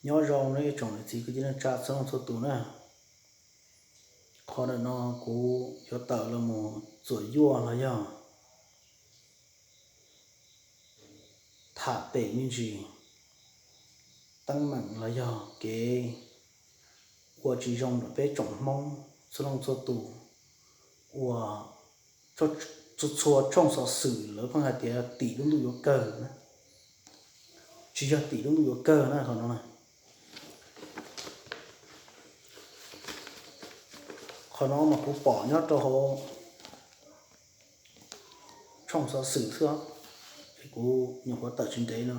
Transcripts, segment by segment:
Nyob zoo nawb ib tsoom niam txiv kwv tij neej tsa txhua leej txhua tus na. Qhov ntawm no kuv yuav tawm los mus txuam yuaj los yog tham pem me ntsis teeb meem los yog kev ua tsis zoo ntawm peb tsoom Hmoob txhua leej txhua tus uas txhua txhua tshooj xov xwm lawv pheej hais tias tim lub ntuj yuav kawg na. Tsis yog tim lub ntuj yuav kawg na qhov no. Qhov no mas kuv pom nyob rau hauv tshooj xov xwm xwb, es kuv nyuam qhuav tawm tsis ntev no,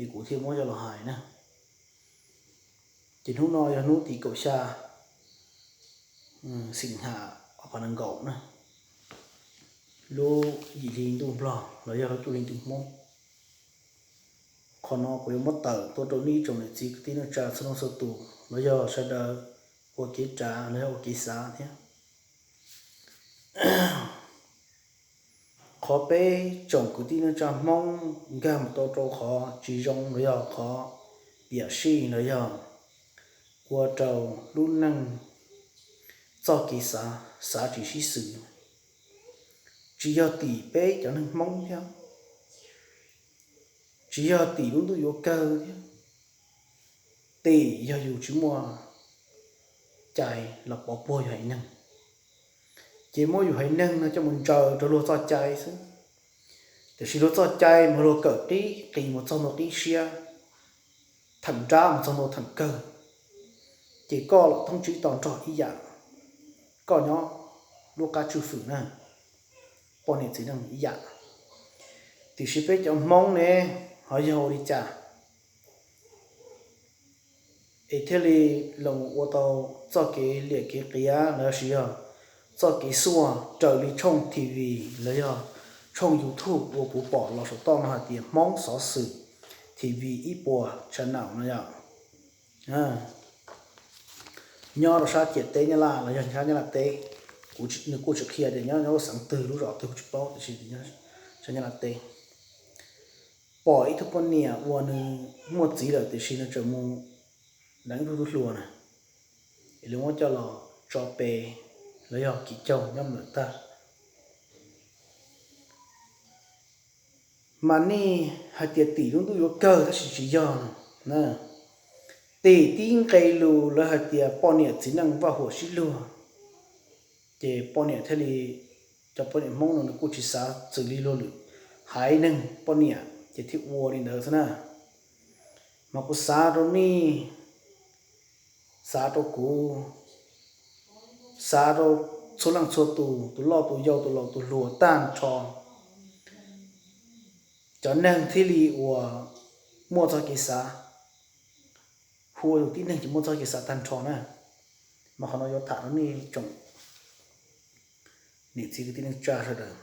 es kuv thiaj muab coj los hais na. Ces hnub no yog hnub tim kaum xya xeem has ob phav nees nkaum na, lub yim hli ntuj Nplog los yog lub cuaj hli ntuj Hmoob. Qhov no kuv yuav muab tawm tuaj rau nej ib tsoom niam txiv kwv tij neej tsa txhua leej txhua tus los yog sawv daws ua kev tsav los yog ua kev xav thiab. Qhov peb tsoom kwv tij neej tsa Hmoob nkag mus tau rau qhov tsis zoo los yog qhov piam sij los yog ua rau lub neej txoj kev xav, xav tsis sib xws, tsis yog tim peb cov neeg Hmoob thiab, tsis yog tim lub ntuj yuav kawg thiab, tim yog yus tsis muaj cai los pov puag yus haiv neeg, ces muab yus haiv neeg no coj mus ntsaws rau luag txoj cai xwb. Tiam sis luag txoj cai mas luag kawm qib qis mus txog ntua qib siab, theem nrab mus txog ntua theem kawg, ces koj los thoob tsib to nrog ib yam, koj nyob lub qab tswj fwm na, poj niam txiv neej ib yam. Tiam sis peb cov Hmoob ne, ho yog ua li cas es thiaj li los ua tau txoj kev liam kev qias los sis yog txoj kev xuaj raws li tshooj T V los yog tshooj YouTube uas kuv pom los saum toj no hais tias Hmoob Xov Xwm T V ib puas channel no yom. Nyob rau sab ciam teb Nyab Laj los yog sab Nyab Laj teb, kuv, nws kuj tsis qhia tias nyob, nyob lub xeev twg lub zos twg kuv tsis paub, tiam sis sab Nyab Laj teb pom ib tug poj niam uas nws muaj txiv lawm tiam sis nws tseem mus deev ib tug tub hluas na, es lawv muab coj los tso pe los yog kim caug nyob lawm tag. Mas nej hais tias tim lub ntuj yuav kawg tab sis tsis yog na. Tim tib nqe lus lawv hais tias poj niam txiv neej vaj huam sib luag, ces poj niam thiaj li, cov poj niam Hmoob no nws kuj tsis xav xws li luag lwm haiv neeg poj niam ces thiaj ua li ntawd xwb na. Mas kuv xav rau nej, xav rau kuv, xav rau txhua leej txhua tus, tus loj tus yau, tus laus tus hluas tag nrho, cov neeg thiaj li uas muaj txoj kev xav, hu ua yus tib neeg ces muaj txoj kev xav tag nrho na. Mas qhov no yuav tham rau nej tsoom niam txiv kwv tij neej tsa sawv daws.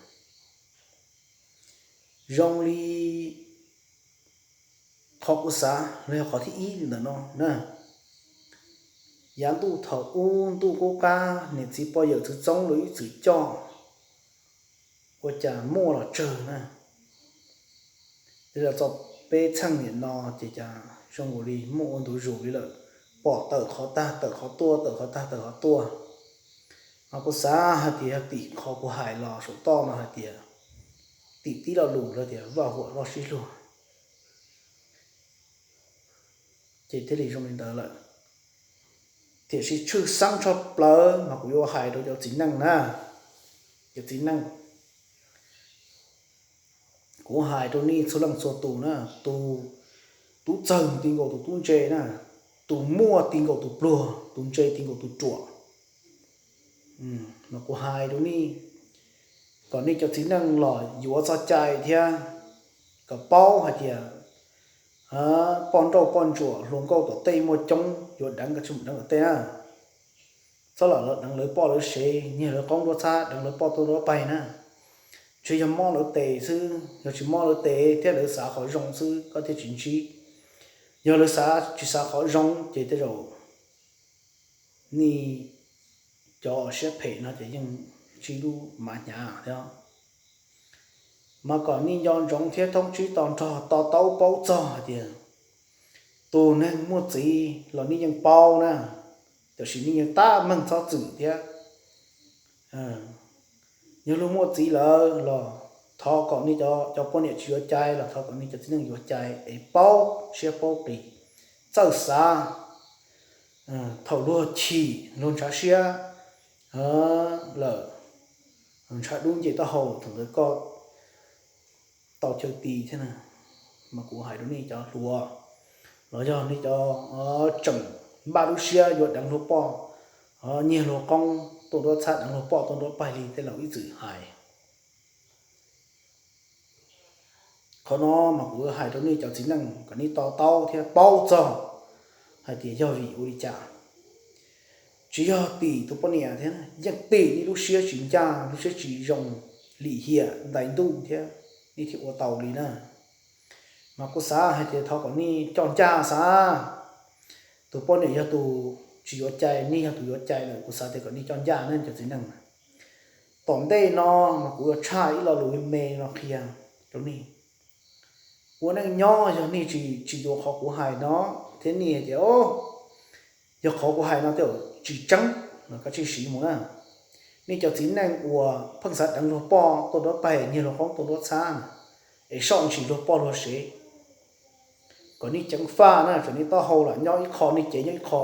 Zoo li qhov kuv xav los yog qhov thib ib li ntawm no na, yav ntuj thaum ub ntuj qub qab niam txiv poj yawm txwv txoob lawv ib txwm coj, ua cas muaj los tsawg na. Tej zaum txog peb txheej niam no ces cas zoo nkaus li muaj ua ntu zus li lawm, pom tawm qhov tag tawm qhov tuaj, tawm qhov tag tawm qhov tuaj. Mas kuv xav hais tias yog tim qhov kuv hais los saum toj no hais tias, tim tib lo lus lawv tias vaj huam loj sib luag, ces thiaj li zoo li ntawd lawm. Tiam sis tshwj xeeb tshaj plaws mas kuv yuav hais rau cov txiv neej na, cov txiv neej. Kuv hais rau nej txhua leej txhua tus na, tus tub txawg ti nkaus tus tub ntse na, tus muaj ti nkaus tus pluag, tus ntse ti nkaus tus ruam. Mas kuv hais rau nej, kom nej cov txiv neej los yuav txoj cai thiab, kom paub hais tias poj nrauj poj ntsuam hluas nkauj tom tej muaj coob, yuav deev kom tsis mus deev tom tej na. Txhob lam lawv deev lawv poj lawv sev, nyiag lawv qoob nruab txhab, deev lawv poj tuaj nruab paig na. Ntshe yog mob lawv tes xwb, yog tsis mob lawv tes thiab lawv xav qhov zoo xwb koj thiaj tsis ntsib. Yog lawv xav tsis xav qhov zoo ces tej zaum nej cov siab phem no ces yeej ntsib lub mav hnyav thiab. Mas kom nej nco ntsoov thiab thoob tsib to nrog to taub paub txog hais tias, Tus neeg muaj txiv los nej yeej paub na, tiam sis nej yeej tab meeg txhob txwm thiab. Yog luag muaj txiv lawm los thov kom nej cov poj niam tsis yuav cai los thov kom nej cov txiv neej yuav cai es paub siab paub qis, txawj xav. Thaum luag chim luag ntshav siab lawm, ntshav dub nce taub hau thaum ntawd koj tau chaw ti thiab na. Mas kuv hais rau nej cov hluas, los yog nej cov tseem npaj lub siab yuav deev luag poj, nyiag luag qoob tuaj nruab txhab, deev luag poj tuaj nruab paig li tej laus ib txwm hais. Qhov no mas kuv hais rau nej cov txiv neej kom nej to taub thiab paub txog hais tias yog vim ua li cas. Tsis yog tim tus poj niam thiab, yeej tim nej lub siab tsis ncaj, lub siab tsis zoo, lim hiam ntais ntuj thiab, nej thiaj ua tau li na. Mas kuv xav hais tias thov kom nej coj ncaj xav. Tus poj niam yog tus tsis yuav cai, nej yog tus yuav cai lawm, kuv xav tias kom nej coj ncaj na cov txiv neej. Tom ntej no mas kuv yuav tshaj ib lo lus me me no qhia rau nej. Ua neej nyob yog nej tsis yuav qhov kuv hais no thiab nej hais tias yog qhov kuv hais no tej tsis tseeb los kav tsij siv mus na. Nej cov txiv neej uas pheej xav deev luag poj tuaj nruab paig, nyiag luag qoob tuaj nruab txhab na, es soj ntsis luag poj luag sev, kom nej ceev faj na, tseem nej taub hau lam nyob ib qho, nej cev nyob ib qho.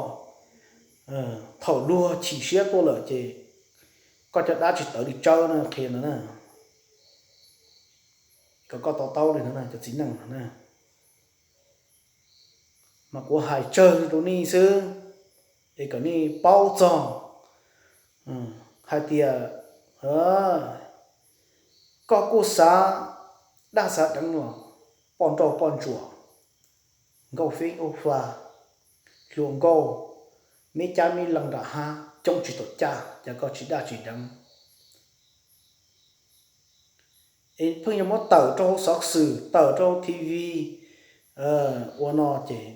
Thaum luag chim siab tuaj lawm ces koj cov dab tsis tawv li tsawb na, qhia no na. Kom koj to taub li no na cov txiv neej no na. Mas kuv hais tsawg rau nej xwb, es kom nej paub txog hais tias koj kuj xav dab xav deev los poj nrauj poj ntsuam, nkauj feb nkauj fa, hluas nkauj, me cab me lees nram hav coob tsis tau caj, cas koj tsis daj tsis deev. Es pheej yuav muab tawm rau hauv xov xwm, tawm rau hauv T V ua no ces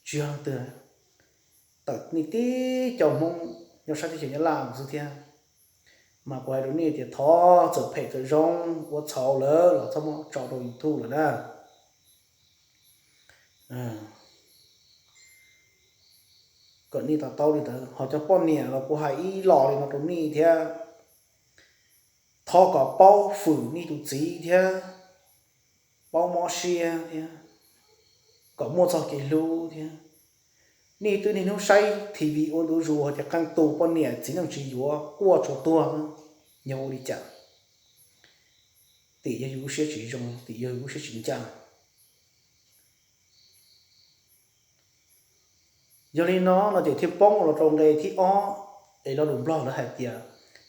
tsis yog leej twg, tawm nej tib co Hmoob nyob sab teb chaws Nyab Laj xwb thiab. Mas kuv hais rau nej tias thov txawm phem txawm zoo ua txhaum lawm los txhob muab tso rau YouTube lawm na. Kom nej to taub li ntawd, ho cov poj niam los kuv hais ib los li no rau nej thiab. Thov kom paub fwm nej tus txiv thiab, paub mob siab thiab, kom muaj txoj kev hlub thiab. Nej twb niaj hnub saib T V ua ntu zus hais tias qee tus poj niam txiv neej tsis yuav quaj tsuas tuag, yog ua li cas? Tim yog yus lub siab tsis zoo, tim yog yus lub siab tsis ncaj. Yog li no no ces thiaj poob los rau nqe thib ob, es lo lus Nplog lawv hais tias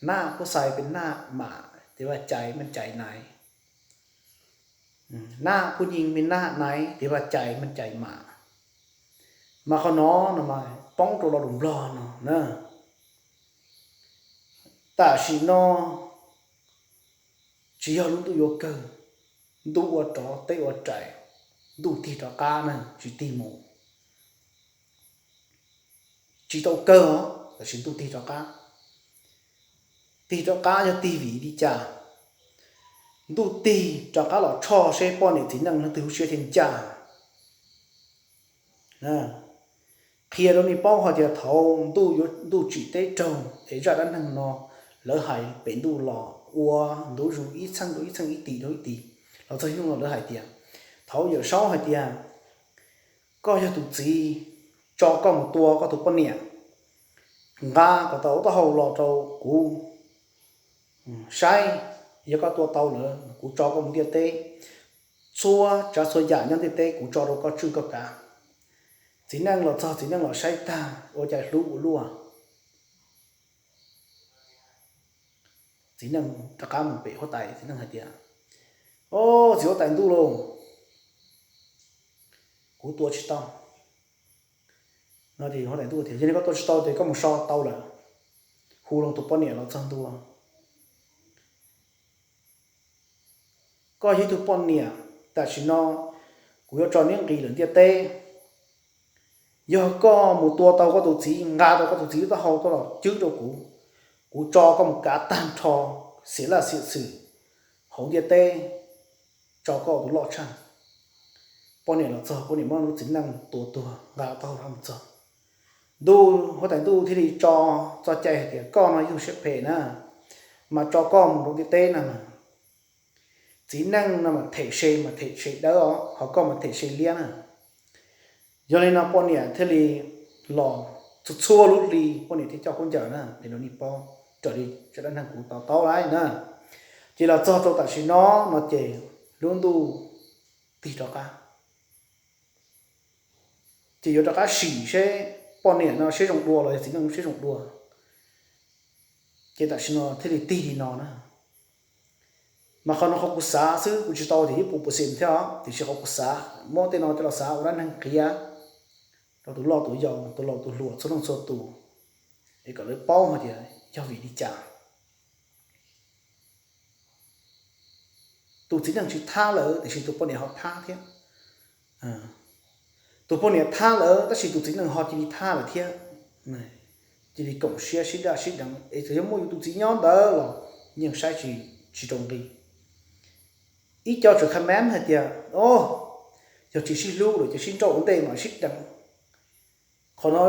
หน้าผู้ชายเป็นหน้าหมา แต่ว่าใจมันใจนาย หน้าผู้หญิงเป็นหน้านาย แต่ว่าใจมันใจหมา Mas qhov no no mas poob rau lo lus Nplog no na. Tam sim no tsis yog lub ntuj yuav kawg, ntuj ua rov teb ua rais, ntuj tig rov qab na, tsis tig mus. Tsis tau kawg os, tab sis ntuj tig rov qab. Tig rov qab yog tig vim li cas? Ntuj tig rov qab los tshoj seb poj niam txiv neej leej twg lub siab thiaj ncaj. Qhia rau nej paub hais tias thaum ntuj yuav ntuj tsim teb raug es zaj dab neeg no lawv hais pem ntuj los ua ntu zus ib txheej rau ib txheej, ib tis rau ib tis, los txog hnub no lawv hais tias, thaum Yawm Saub hais tias koj yog tus txiv, tso koj mus tua koj tus poj niam, nqa kom tau taub hau los rau kuv saib, yog koj tua tau lawm kuv tso koj mus ntiaj teb, txhua tsav txhua yam nyob ntiaj teb kuv tso rau koj tswj koj kav. Txiv neej los txog, txiv neej los saib tag ua cas hlub ua luaj. Txiv neej rov qab mus pem huab tais, txiv neej hais tias, o, txiv huab tais ntuj lauj, kuv tua tsis tau. No ces huab tais ntuj tias, yog li koj tua tsis tau ces koj mus so tau lawm. Hu loo tus poj niam los txog ntua. Koj yog ib tug poj niam, tam sim no kuv yuav tso neb nqis lawm ntiaj teb. Yog koj mus tua tau koj tus txiv, nqa tau koj tus txiv lub taub hau tuaj los cwb rau kuv, kuv tso koj mus kav tag nrho xiam laj xiam xwm hauv ntiaj teb, tso koj tus loj tshaj. poj niam los txog, poj niam muab lub txiv neej tua tuag nqa tau rov mus txog. Ntuj, huab tais ntuj thiaj li tso txoj cai hais tias koj no yug siab phem na, mas tso koj mus rau ntiaj teb no mas txiv neej no mas them se mas them se dawb os, ho koj mas them se liab na. Yog li no poj niam thiaj li los txhua txhua lub hli poj niam thiaj coj khaub ncaws na, li no nej paub raws li zaj dab neeg kuv to taub lawm na. Ces los txog rau tam sim no, no ces lub ntuj tig rov qab. Ces yuav rov qab sim seb poj niam no siab zoo dua los yog txiv neej siab zoo dua. Ces tam sim no thiaj li tig li no na. Mas qhov no qhov kuv xav xwb, kuv tsis tau tias yeej pus pus xim thiab os, tiam sis qhov kuv xav muab tej no coj los xav ua dab neeg qhia rau tus loj tus yau, tus laus tus hluas txhua leej txhua tus, es kom lawv paub hais tias yog vim li cas tus txiv neej tsis thab lawm tiam sis tus poj niam ho thab thiab. Tus poj niam thab lawm tab sis tus txiv neej ho cia li thab lawm thiab. Cia li koom siab sib daj sib deev es txawm yog muaj yus tus txiv nyob ntawd los yeej saib tsis, tsis rau nqi. Ib co tseem comment hais tias, o, yog tsis sib hlub lawm ces sib nrauj ua ntej mas sib deev. Qhov no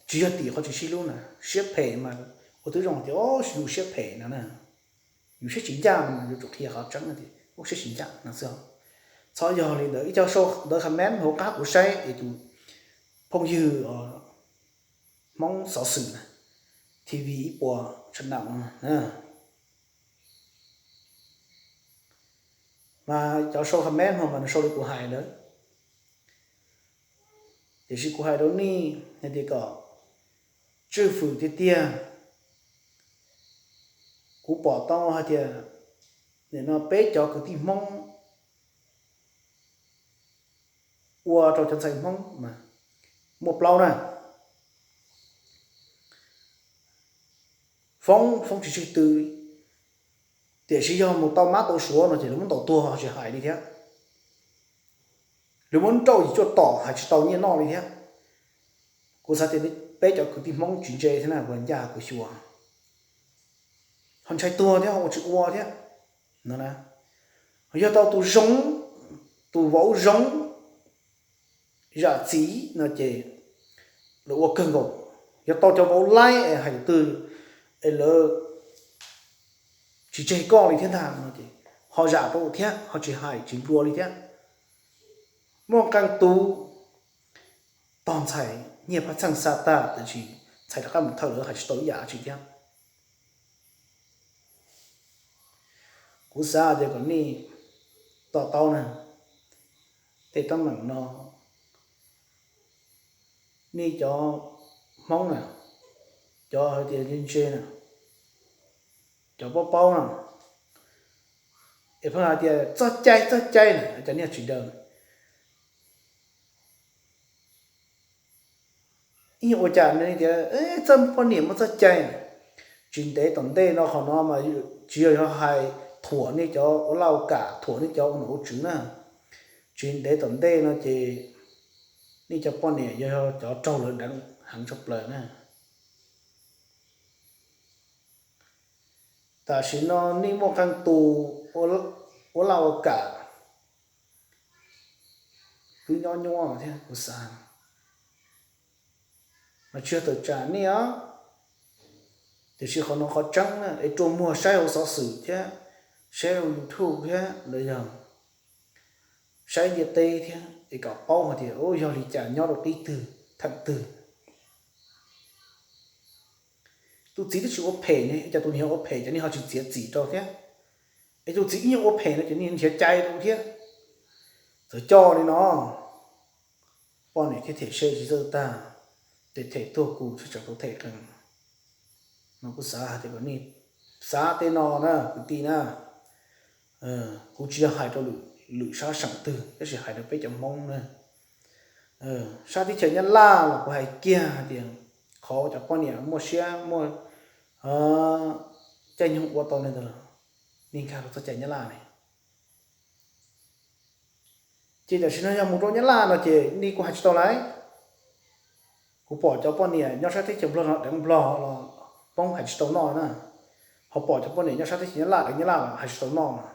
tsis yog tim qhov tsis sib hlub na, siab phem mas ua twb zoo tias, o, yus siab phem no na. Yus siab tsis ncaj no mas yuav tsum qhia qhov tseeb tias ua siab tsis ncaj no xwb. Txhob yog li ntawd, ib co sau ntawv comment hauv qab kuv saib es tus phooj ywg Hmoob xov xwm na, T V ib puas channel no na. Mas cov sau comment no mas nws sau li kuv hais lawm. Tiam sis kuv hais rau nej hais tias kom tswj fwm tiag tiag. Kuv pom tau hais tias nim no peb cov kwv tij Hmoob ua rau cov ntxhais Hmoob mas muaj plaub na. Foob, foob tsis tseg tw, tiam sis yog mus tau mab tau suav no ces lawv muab ntaus tuag ho tsis hais li thiab. Lawv muab nrauj yim cuaj tom hais tsis tau nyiaj noj li thiab. Kuv xav tias peb cov kwv tij Hmoob tsis ntse thiab na, kuv ncaj kuv xyuas ho ntshai tuag thiab ho ua tsis ua thiab no na. Yog tau tus zoo, tus vauv zoo zam txim no ces lawv ua kawg nkaus. Yog tau cov vauv laib es hais twg es lawv tsis tseg koj li thiab ntag no ces ho zam rau thiab ho tsis hais tsis nplua li thiab. Muaj qee tus tog ntxhais nyiaj phab txheej xa tag tiam sis ntxhais rov qab mus thawj lawv hais tsis tau ib yam dab tsi thiab. Kuv xav tias kom nej to taub na, tej teeb meem no nej cov Hmoob na, cov hais tias ntse ntse na, cov paub paub na, es pheej hais tias txoj cai txoj cai na, cov niag tsis daws. Ib nyuag ua cas tias txoj poj niam muaj txoj cai na, tsis ntev tom ntej no qhov no mas tsis yog hais thuam nej cov ua laj ua kam, thuam nej cov ua nom ua tswv na. Tsis ntev tom ntej no ces nej cov poj niam yog cov raug lawv deev heev tshaj plaws na. Tam sim no nej muaj qee tus ua laj ua kam twb nyob nyuaj thiab kuv xav, mas tsis yog tawm tsam nej os. Tiam sis qhov no qhov tseeb na, es rua muag saib hauv xov xwm thiab saib hauv YouTube thiab los yog saib ntiaj teb thiab es kom paub hais tias yog li cas nyob rau qib twg theem twg. Tus txiv twb tsis ua phem ne, cas tus niag ua phem cov nej ho tsis txiav txim rau thiab? Es tus txiv ib nyuag ua phem no ces nej nrhiav cai rau thiab. Txawm coj li no, poj niam thiaj them se tsis txawj tag, ces them tuag kuv thiaj tseem tau them qees. No kuv xav hais tias kom nej xav tej no na kwv tij na. Kuv tsis yog hais rau lwm sab seem twg tab sis hais rau peb cov Hmoob na. Sab teb chaws Nyab Laj los kuv hais kiag hais tias qhov cov poj niam muaj siab muaj caij nyoog ua tau li ntawd los nej nkag rau txoj cai Nyab Laj ne. Ces tam sim no yog mus rau Nyab Laj no ces nej kuj hais tsis tau lawm. Kuv pom cov poj niam nyob sab teb chaws Nplog no deev Nplog los poob hais tsis tau noj na, ho pom cov poj niam nyob sab teb chaws Nyab Laj deev Nyab Laj los hais tsis tau noj.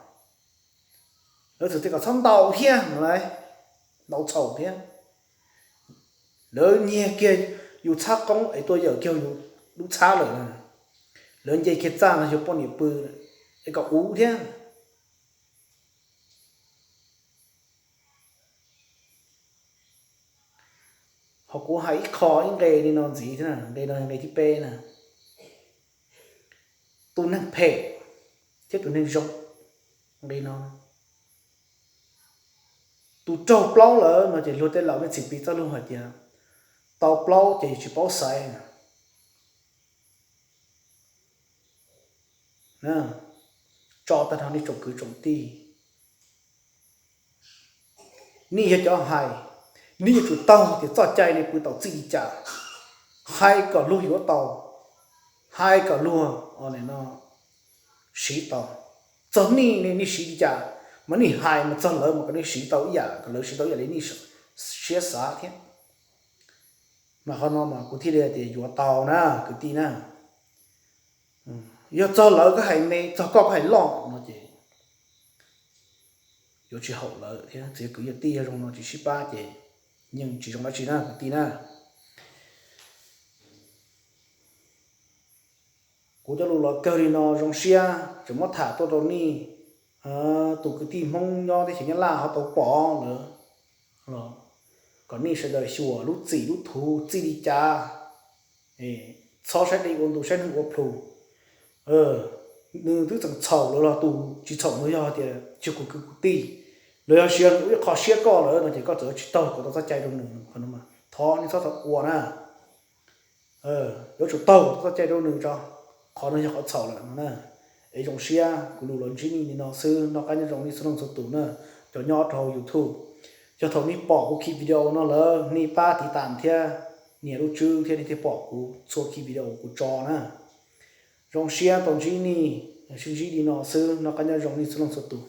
Lawv txawm tias kom txhob ntaus thiab no lauj. ntau txhaum thiab. Lawv nyiag kiag yus txhab qoob es tuaj yawm kiag yus lub txhab lawm na. Lawv nce kiag txaj no yog poj niam pw es kom uv thiab. Ho kuv hais ib qho ib nqe li no ntxiv thiab na, nqe no nqe thib peb na. Tus neeg phem thiab tus neeg zoo, nqe no, tus raug plaub lawm no ces luag tej laus nej txiv piv txoj lus hais tias tau plaub ces tsis paub xaiv. Tso tag nrho nej tsoom kwv tsoom tij, nej yog cov hais, nej yuav tsum taug tias txoj cai nej pw tau txij li cas, hais kom luag yuav tau, hais kom luag siv tau. Txog nej, nej siv li cas, mas nej hais mas txog lawv mas kom nej siv tau ib yam, kom lawv siv tau ib yam li nej siab xav thiab. Mas qhov no mas kuv thiaj li tias yuav tau na, kwv tij na. Yog txog lawv koj hais me, txog koj koj hais loj no ces yuav tsis haum lawv thiab. Txiv kwv yawg tij yog zoo no tsis sib pab ces yeej tsis zoo dab tsi na kwv tij na. Kuv cov lus los kawg li no, zoo siab tseem muab tham tuaj rau nej, tus kwv tij Hmoob nyob teb chaws Nyab Laj ho tau pom lawm, kom nej sawv daws xyuas lub txim lub thuv txij li cas. Txhob saib dej ua ntu saib neeg ua plhu. Nws twb txeem txhaum lawm los tus tsis txhaum no yog tias tsis kuv kwv kuv tij, los yog siv ua ib qho siab koj lawm no ces koj txawm tsis taug kom tau txoj cai rau nws. Thov nej txhob tau ua na. Yuav tsum taug kom tau txoj cai rau nws tso. Qhov no yog qhov txhaum lawm no na. Es zoo siab kuv lus los ntsib nej li no xwb, noj qab nyob zoo nej txhua leej txhua tus na, cov nyob rau hauv YouTube. Yog thaum nej pom kuv khi video no lawm nej pab tiv tam thiab nias lub tswb thiab nej thiaj pom kuv txhua khi video kuv tso na. Zoo siab tau ntsib nej, sib ntsib li no xwb, noj qab nyob zoo nej txhua leej txhua tus.